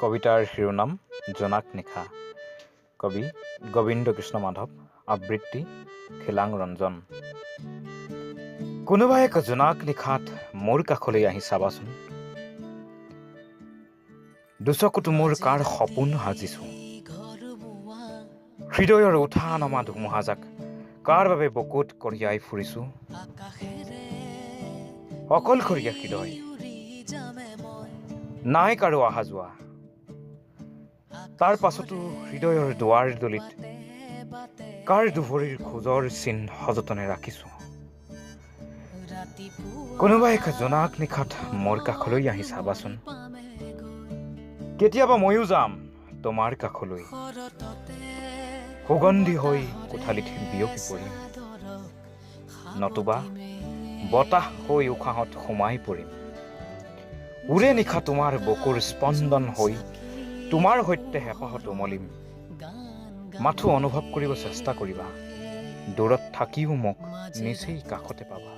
কবিতাৰ শিৰোনাম জোনাক নিশা। কবি গোবিন্দ কৃষ্ণ মাধৱ। আবৃত্তি খিলাং ৰঞ্জন। কোনোবা এক জোনাক নিশাত মোৰ কাষলৈ আহি চাবাচোন, দুচকুতো মোৰ কাৰ সপোন সাজিছো। হৃদয়ৰ উঠা নমা ধুমুহাজাক কাৰ বাবে বুকুত কঢ়িয়াই ফুৰিছো। অকলশৰীয়া হৃদয়, নাই কাৰো অহা যোৱা। তাৰ পাছতো হৃদয়ৰ দুৱাৰ দলিত কাৰ দুভৰিৰ খোজৰ চিন সযতনে ৰাখিছো। কোনোবা এক জোনাক নিশাত মোৰ কাষলৈ আহি চাবাচোন। কেতিয়াবা ময়ো যাম তোমাৰ কাষলৈ, সুগন্ধি হৈ কোঠালিত বিয়পি পৰিম, নতুবা বতাহ হৈ উশাহত সোমাই পৰিম। ওৰে নিশা তোমাৰ বুকুৰ স্পন্দন হৈ তোমাৰ সৈতে হেঁপাহত উমলিম। মাথো অনুভৱ কৰিব চেষ্টা কৰিবা, দূৰত থাকিও মোক নিচেই কাষতে পাবা।